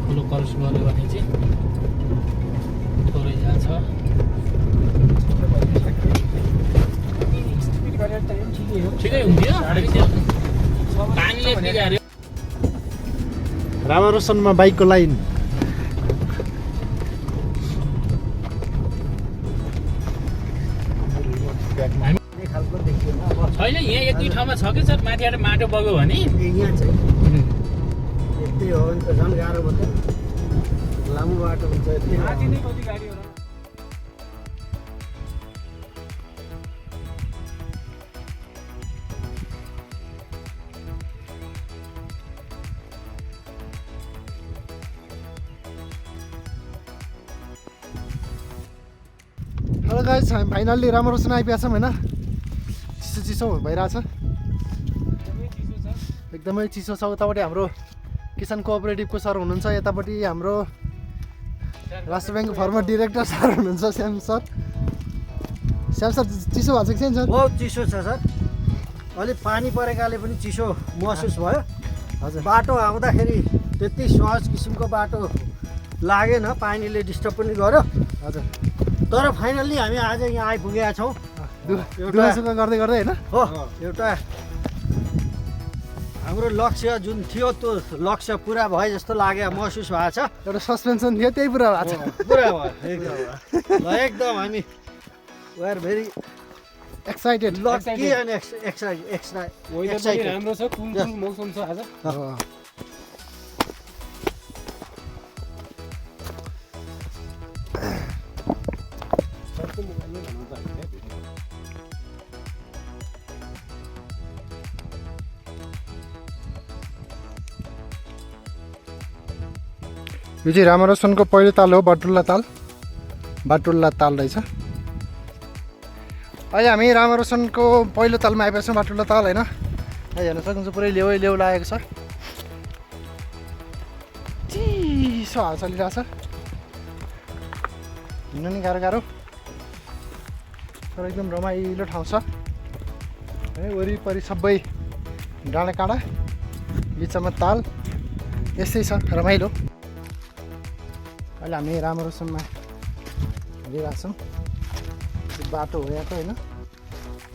ठुलो कलस गऱ्यो भने चाहिँ थोरै जान्छ। ठिकै हुन्थ्यो पानीले बिगार्यो। रामारोसनमा बाइकको लाइन। छैन यहाँ एक दुई ठाउँमा छ कि सर माथिबाट माटो बग्यो भने यहाँ चाहिँ यति हो भने त झन् गाह्रो भयो त। लामो बाटो हुन्छ यति माथि नै कति गाडी होला। हेलो गाइस, हामी फाइनल्ली रामारोसन आइपुगेछौँ होइन। चिसो चिसो भइरहेछ, एकदमै चिसो छ। उतापट्टि हाम्रो किसान कोअपरेटिभको सर हुनुहुन्छ, यतापट्टि हाम्रो राष्ट्र ब्याङ्कको फर्मर डिरेक्टर सर हुनुहुन्छ श्याम सर। श्याम सर चिसो भएको छ कि छैन सर? बहुत चिसो छ सर। अलिक पानी परेकाले पनि चिसो महसुस भयो। हजुर, बाटो आउँदाखेरि त्यति सहज किसिमको बाटो लागेन, पानीले डिस्टर्ब पनि गर्यो। हजुर। तर फाइनल्ली हामी आज यहाँ आइपुगेका छौँ। दुःख गर्दै गर्दै होइन हो, एउटा हाम्रो लक्ष्य जुन थियो त्यो लक्ष्य पुरा भयो जस्तो लाग्यो, महसुस भएको छ। एउटा सस्पेन्सन थियो, त्यही पुरा भएको छ। पुरा भयो एकदम। ल एकदम हामी we are very excited. Lucky and excited. राम्रो छ, कुल मौसम छ आज। यो चाहिँ रामारोसनको पहिलो ताल हो, बाटुल्ला ताल। बाटुल्ला ताल रहेछ। अहिले हामी रामारोसनको पहिलो तालमा आइपुगेको छौँ, बाटुल्ला ताल होइन। हेर्न सक्नुहुन्छ पुरै लेउ लागेको छ। चिसो हावा चलिरहेछ, हिँड्नु नि गाह्रो तर एकदम रमाइलो ठाउँ छ है। वरिपरि सबै डाँडाकाँडा, बिचमा ताल, यस्तै छ, रमाइलो। अहिले हामी रामारोसनमा हिँडिरहेको छौँ। त्यो बाटो हो यहाँको होइन,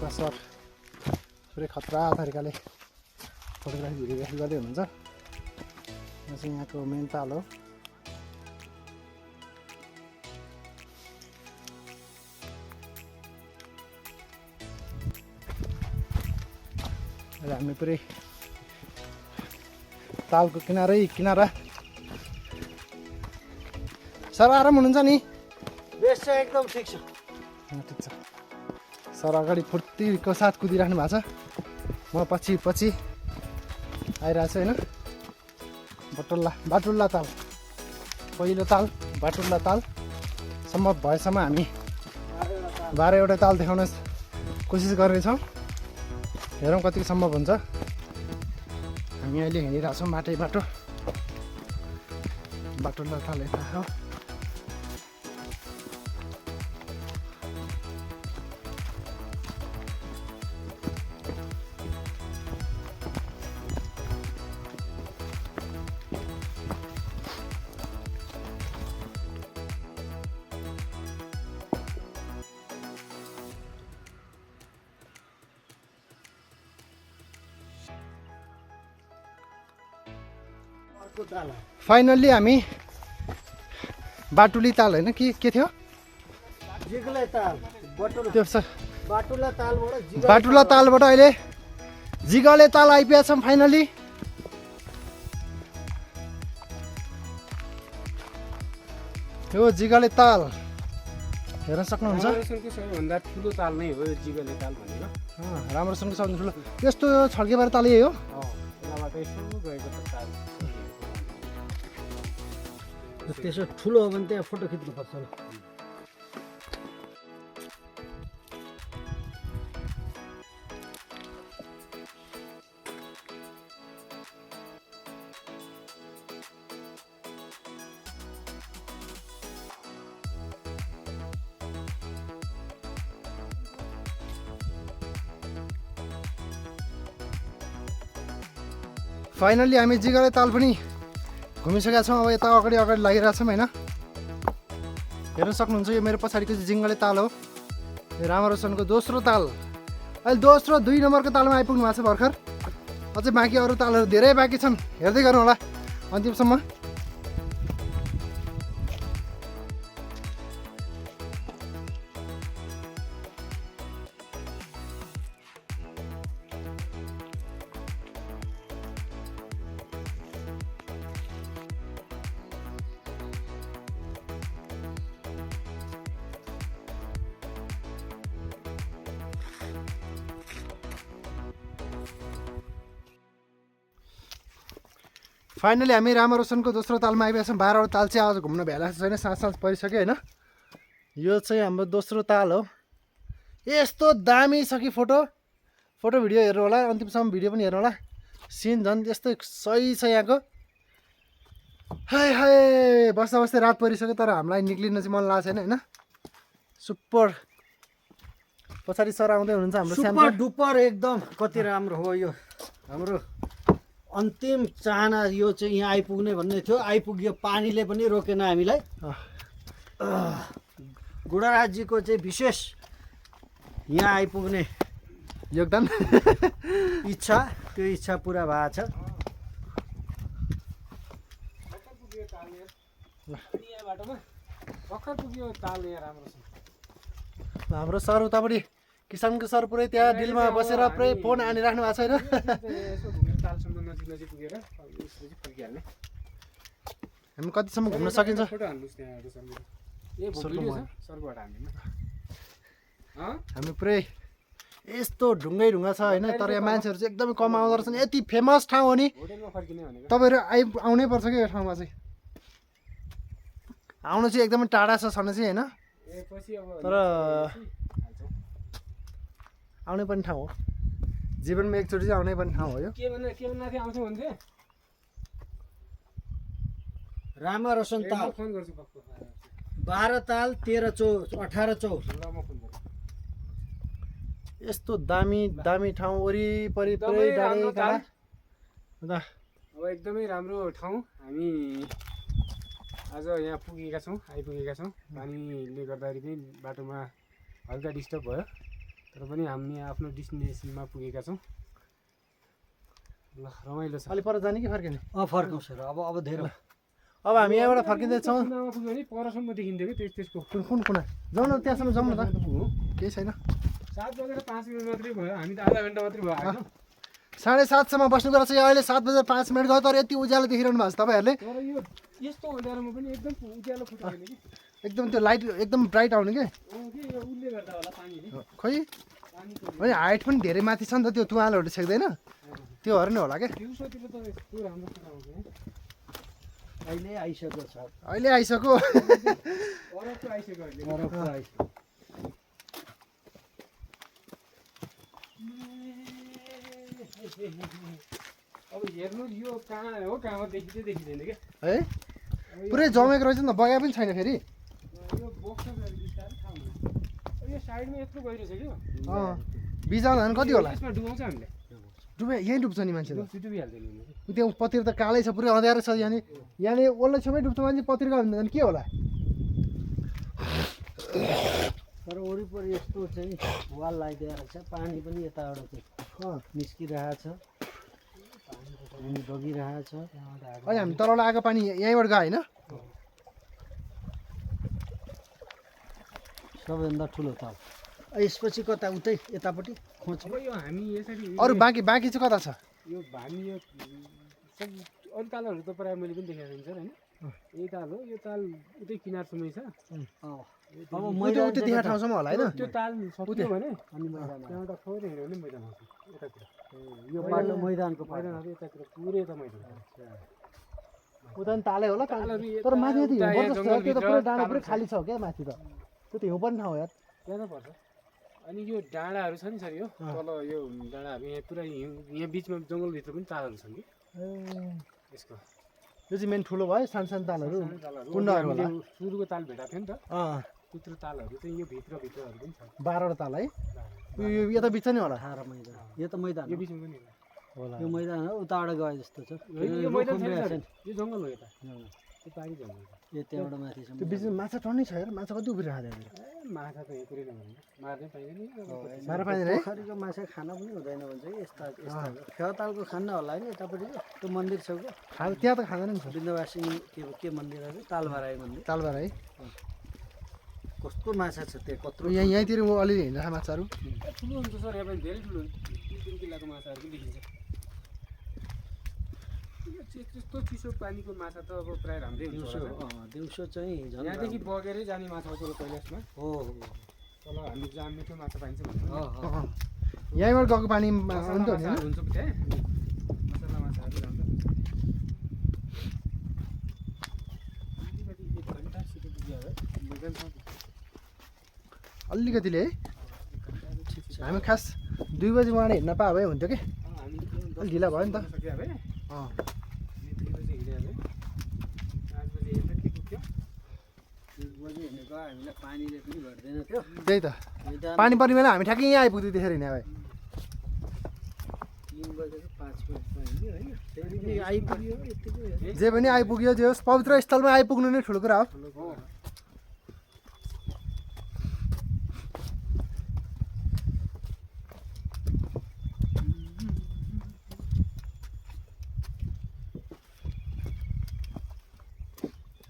सर पुरै खतरा तरिकाले भिडियोग्राफी गर्दै हुनुहुन्छ। यो चाहिँ यहाँको मेन ताल हो। अहिले हामी पुरै तालको किनारा। सर आराम हुनुहुन्छ नि? बेस छ, एकदम ठिक छ। ठिक छ। सर अगाडि फुर्तीको साथ कुदिराख्नु भएको छ, म पछि आइरहेको छु होइन। बाटुल्ला ताल पहिलो ताल, बाटुल्ला ताल। सम्भव भएसम्म हामी 12वटा ताल देखाउन कोसिस गर्नेछौँ। हेरौँ कतिको सम्भव हुन्छ। हामी अहिले हिँडिरहेको छौँ बाटो। बाटुल्ला ताल यता हो। फाइनल्ली हामी बाटुली ताल होइन के थियो जिगले ताल, त्यो छ बाटुला तालबाट अहिले जिगले ताल आइपुगेका छौँ फाइनल्ली। यो जिगले ताल हेर्न सक्नुहुन्छ। रामारोसनको सबैभन्दा ठुलो ताल नै हो यो जिगले ताल भनेको। रामारोसनको सबैभन्दा ठुलो यस्तो छड्केबार ताल यही हो। यहाँबाट यसो गएको छ ताल। त्यसो ठुलो हो भने त्यहाँ फोटो खिच्नुपर्छ। फाइनल्ली हामी जिगरे ताल पनि घुमिसकेका छौँ। अब यता अगाडि लागिरहेको छौँ होइन। हेर्न सक्नुहुन्छ यो मेरो पछाडिको चाहिँ जिङ्गले ताल हो। यो रामरोशनको दोस्रो ताल, अहिले दोस्रो 2 नम्बरको तालमा आइपुग्नु भएको छ भर्खर। अझै बाँकी अरू तालहरू धेरै बाँकी छन्, हेर्दै गर्नु होला अन्तिमसम्म। फाइनली हामी रामरोशनको दोस्रो तालमा आइपुगेका छौँ। 12वटा ताल चाहिँ आज घुम्न भ्याएको छैन, साँझ परिसक्यो होइन। यो चाहिँ हाम्रो दोस्रो ताल हो। यस्तो दामी छ कि फोटो भिडियो हेर्नु होला, अन्तिमसम्म भिडियो पनि हेर्नु होला। सिन झन् यस्तो सही छ यहाँको। हाय हाय बस्दा रात परिसक्यो तर हामीलाई निक्लिन चाहिँ मन लागेको छैन होइन। सुपर पछाडि सर आउँदै हुनुहुन्छ हाम्रो सुपर डुपर एकदम कति राम्रो हो यो हाम्रो अन्तिम चाहना। यो चाहिँ यहाँ आइपुग्ने भन्ने थियो, आइपुग्यो। पानीले पनि रोकेन हामीलाई। गुडाराजजीको चाहिँ विशेष यहाँ आइपुग्ने योगदान इच्छा, त्यो इच्छा पुरा भएको छ। हाम्रो सर उतापट्टि किसानको सर पुरै त्यहाँ डिलमा बसेर पुरै फोन हानिराख्नु भएको छैन। हामी कतिसम्म घुम्न सकिन्छ? हामी पुरै यस्तो ढुङ्गा छ होइन। तर यहाँ मान्छेहरू चाहिँ एकदमै कम आउँदो रहेछन्। यति फेमस ठाउँ हो नि, तपाईँहरू आउनै पर्छ कि यो ठाउँमा चाहिँ। आउनु चाहिँ एकदमै टाढा छ छन चाहिँ होइन, तर आउनै पर्ने ठाउँ हो। जीवनमा एकचोटि चाहिँ आउनै पर्ने ठाउँ हो यो। रामरोशन ताल 12 ताल 13 चौर 18 चौर। यस्तो दामी ठाउँ वरिपरि पुरै डाँडै काँडा। अब एकदमै राम्रो ठाउँ। हामी आज यहाँ आइपुगेका छौँ। पानीले गर्दाखेरि पनि बाटोमा हल्का डिस्टर्ब भयो, तर पनि हामी आफ्नो डेस्टिनेसनमा पुगेका छौँ। ल रमाइलो छ। अलि पर जाने कि फर्किने? फर्काउँछ र अब धेरै। अब हामी यहाँबाट फर्किँदैछौँ। पुग्यो भने परसम्म देखिन्थ्यो कि त्यसको कुन कुना जाउँ न, त्यहाँसम्म जाउँ न त। केही छैन, 7:05 मात्रै भयो। हामी त आधा घन्टा मात्रै भयो। 7:30सम्म बस्नु गएको छ। अहिले 7:05 गयो तर यति उज्यालो देखिरहनु भएको छ तपाईँहरूले। तर यो यस्तो अँध्यारोमा पनि एकदम उज्यालो फुट्यो कि एकदम त्यो लाइट एकदम ब्राइट आउने के। उसले गर्दा होला पानीले। खोइ होइन, हाइट पनि धेरै माथि छ नि त, त्यो तुवालहरू छेक्दैन त्योहरू नै होला क्या। दिउँसोतिर त यस्तो राम्रो कुरा आउँछ। अहिले आइसक्यो छ, अहिले आइसक्यो। अब हेर्नु यो कहाँ हो कहाँ देखिँदै देखिँदैन क्या है। पुरै जमेको रहेछ नि त, बगा पनि छैन फेरि। यो बक्स यो साइडमा यत्रो गइरहेछ क्या। बिजाउँदा कति होला? यसमा डुबाउँछ हामीले। यहीँ डुब्छ नि मान्छे त। डुबिहाल्छ नि। त्यो पतिर त कालै छ, पुरै अँध्यारो छ। यहाँले ओल्लो छेउमै डुब्छ मान्छे, पत्रिका भने के होला? तर वरिपरि यस्तो चाहिँ वाल लगाइदिएर छ। पानी पनि यताबाट चाहिँ निस्किरहेछ, पानी बगिरहेछ। अहिले हामी तलबाट आएको पानी यहीँबाट गयो होइन? सबैभन्दा ठुलो ताल। यसपछि कता उतै यतापट्टि खोज। अब यो हामी यसरी अरू बाँकी चाहिँ कता छ? यो हामी यो सब अरू तालहरू त प्रायः मैले पनि देखेको हुन्छ होइन। यही ताल हो, यो ताल उतै किनारसम्मै छ। अब उतै त्यहाँ ठाउँसम्म होला होइन? त्यो ताल सक्यो भने अनि त्यहाँबाट थोरै हेऱ्यो भने मैदान आउँछ यतातिर। यो बाटो मैदानको मैदानहरू यतातिर पुरै त मैदान उता पनि तालै होला, तर माथि त हिउँ पर्छ जस्तो छ। त्यो त पुरै डाँडा पुरै खाली छ क्या माथि त। त्यो त हिउँ पर्ने ठाउँ यार, त्यहाँ त पर्छ। अनि यो डाँडाहरू छ नि सर, यो तल यो डाँडाहरू यहाँ पुरा यहाँ बिचमा जङ्गलभित्र पनि तालहरू छन् कि यसको। यो चाहिँ मेन ठुलो भयो, सानो तालहरू कुण्डहरू होला। सुरुको ताल भेटाएको थियो नि त, त्यत्रो तालहरू चाहिँ यो भित्रहरू पनि छ। 12वटा ताल है। यो यता बिच नै होला। यो त मैदान यो बिचमा पनि होला यो मैदान हो उताबाट गए जस्तो छ यो मैदान छैन सर, यो जङ्गल हो यता त्यो पारी जङ्गल यो त्यहाँबाट माथिसम्म त्यो बिचमा माछा टन्नै छ हेर माछा कति उभिरहेको छ माछा त यहाँ कुरै नभन्नु मार्नै पाइँदैन नि मार पाइँदैन है पोखरीको माछा खान पनि हुँदैन भन्छ कि यस्ता यस्ता फेवातालको खान्न होला नि यतापट्टि त्यो मन्दिर छेउको त्यहाँ त खाँदैन नि विन्ध्यवासिनी के मन्दिर हो तालबाराई मन्दिर तालबार है कस्तो माछा छ त्यो कत्रो यहीँतिर अलिअलि हिँड्छ माछाहरू ठुलो हुन्छ सर यहाँ पनि धेरै ठुलो हुन्छ 2-3 किलोको माछाहरू पनि देखिन्छ त्यस्तो चिसो पानीको माछा त अब प्रायः राम्रै हुन्छ दिउँसो चाहिँ झन् यहाँदेखि बगेरै जाने माछा हो त्यो कैलाशमा हो तल हामी जहाँ मिठो माछा पाइन्छ भन्छ यहीँबाट गएको पानीमा मसला हुन्छ माछाहरू हुन्छ त्यहाँ मसला माछाहरू जान्छ अलिकति 1 घन्टा छिटो पुग्यो होला मैदान छ अलिकतिले है हामी खास 2 बजी उहाँले हिँड्न पाए भए हुन्थ्यो कि हामी अलिक ढिला भयो नि त सक्यो अब 2 बजी हिँड्यो अब 5 बजी हिँड्दा के पुग्यो 1 बजी हिँडेको हामीलाई पानीले पनि घट्दैन थियो त्यही त मैदान पानी पर्ने बेला हामी ठ्याक्कै यहाँ आइपुग्थ्यो त्यसरी हिँड्यो भए 3 बजेको 5 बजी हिँड्यो होइन फेरि आइपुग्यो यतिकै जे पनि आइपुग्यो जे होस् पवित्र स्थलमा आइपुग्नु नै ठुलो कुरा हो हो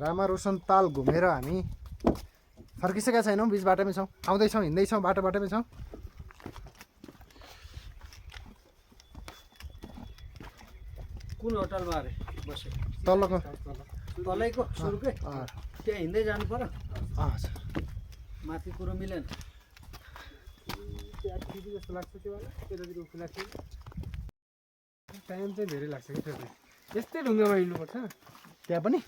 रामा रोशन ताल घुमेर हामी फर्किसकेका छैनौँ बिच बाटोमै छौँ आउँदैछौँ हिँड्दैछौँ बाटोबाटोमै छौँ कुन होटलमा अरे बसे तल्लोको तलैको सुरुकै त्यहाँ हिँड्दै जानु पर्यो हजुर माथि कुरो मिलेन त्यहाँ ठिकै जस्तो लाग्छ त्यो वाला त्यतातिर खुला थियो टाइम चाहिँ धेरै लाग्छ कि त्यो यस्तै ढुङ्गामा हिँड्नुपर्छ त्यहाँ पनि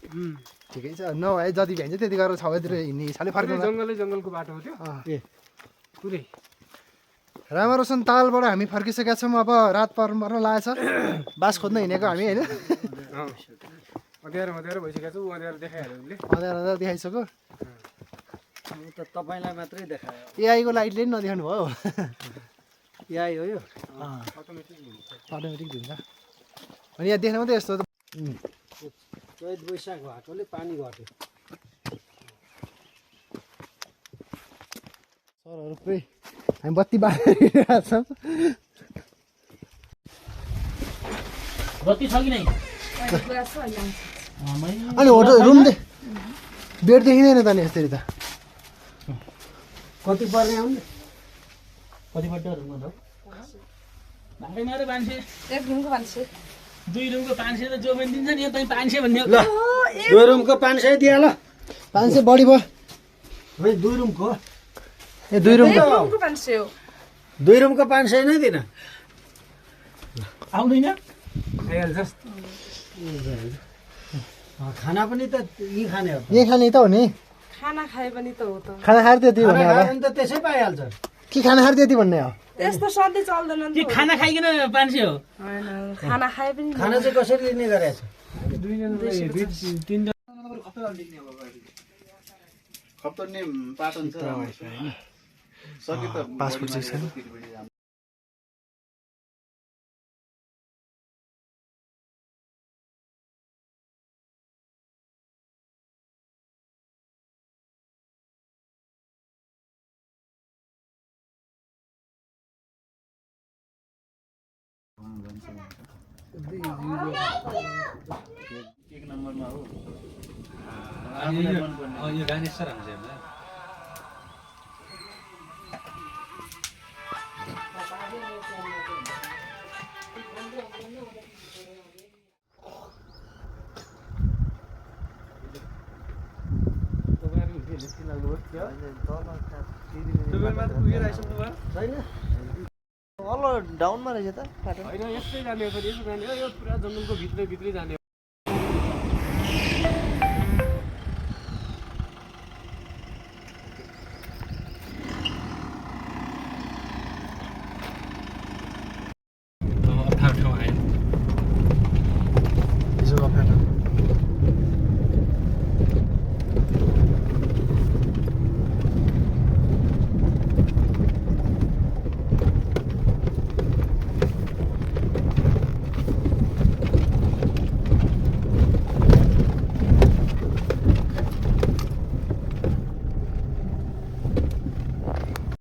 ठिकै छ नभए जति भ्याइन्छ त्यति गरेर छतिर हिँड्ने हिसाबले फर्किँदा जङ्गलको बाटो हो त्यो ए पुरै रामा रोशन तालबाट हामी फर्किसकेका छौँ अब रात पर्न लागेछ बास खोज्न हिँडेको हामी होइन अँध्यारो भइसकेको छ ऊ अँध्यारो देखाइहाल्यो उसले अँध्यारो देखाइसक्यो अब त तपाईँलाई मात्रै देखायो एआईको लाइटले पनि नदेखाउनु भयो एआई हो यो अटोमेटिक दिन्छ अनि यहाँ देख्न मात्रै यस्तो चैत वैशाख भएकोले पानी घट्यो सरहरू पुरै हामी बत्ती बालिरहेको छौँ बत्ती छ कि नै अनि होटल रुम बेड देखिँदैन त नि यसरी त कति पर्ने आउने कति पर्छ रुममा त भाडै मारे मान्छे 1 रुमको 500 2 रुमको 500 त जो पनि दिन्छ नि यो तै 500 भन्ने हो ल 2 रुमको 500 दिया ल 500 बढी भयो है 2 रुमको ए 2 रुम 1 रुमको 500 हो 2 रुमको 500 नै दिन आउँदैन आइहाल्छ खाना पनि त यही खाने हो यही खाने त हो नि खाना खाए पनि त हो त खाना खाएर त्यति भन्ने खाना हो खायो भने त त्यसै पाइहाल्छ कि खाना खाएर त्यति भन्ने हो यस्तो सधैँ चल्दैन नि के त खाना खाइकन 500 हो हैन खाना खाए पनि खाना चाहिँ कसरी लिने गरेछ खप्तर्ने पाटन छ राम्रो छ हैन सके त पासपोर्ट चाहिँ छैन एक नम्बरमा हो यो गानेश्वर हुन्छ हामीलाई छैन अल्ल डाउनमा रहेछ त होइन यस्तै जाने हो फेरि यसो जाने हो यो पुरा जङ्गलको भित्रै जाने